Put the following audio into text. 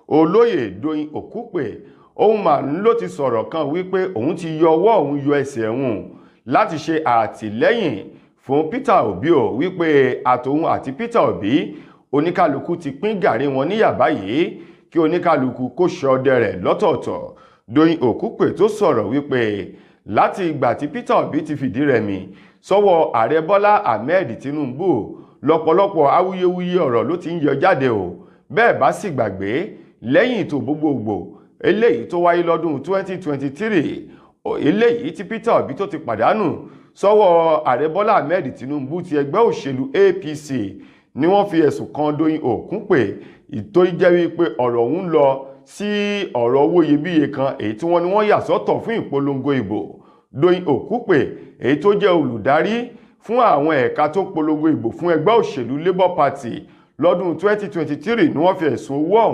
Olóyè Doyin Okupe òun mà ló ti sọ̀rọ̀ kan wípé òun ti yọ ọwọ́ òun yọ ẹsẹ̀ òun láti ṣe àtìlẹ́yìn fún Peter Obi o, wípé àtòun àti Peter Obi, oníkálukú ti pín gàrí wọn níyà báyìí, kí oníkálukú kó ṣọdẹ rẹ̀ lọ́tọ̀ọ̀tọ̀. Doyin Okupe tó sọ̀rọ̀ wípé láti ìgbà tí Peter Obi ti fìdí rẹmi sọ́wọ́ ààrẹ Bọ́lá Ahmed Tinubu, lọ́pọ̀lọpọ̀ awuyewuye ọ̀rọ̀ ló ti ń yọ jáde o. Bẹ́ẹ̀ bá sì gbàgbé, lẹ́yìn ètò gbogbogbò eléyìí tó wáyé lọ́dún 2023, eléyìí tí Peter Obi tó ti pàdánù sọ́wọ́ ààrẹ Bọ́lá Ahmed Tinubu ti ẹgbẹ́ òṣèlú APC, ni wọ́n fi ẹ̀sùn kan Doyin Okupe tó jẹ́ wípé ọ̀rọ̀ ọ̀hún lọ sí ọ̀rọ̀ owó iyebíye kan èyí tí wọ́n ní wọ́n yà sọ́tọ̀ fún ìpolongo ìbò. Doyin Okupe, èyí tó jẹ́ olùdarí fún àwọn ẹ̀ka tó polongo ìbò fún ẹgbẹ́ òṣèlú Labour Party lọ́dún 2023, ni wọ́n fi ẹ̀sùn owó ọ̀hún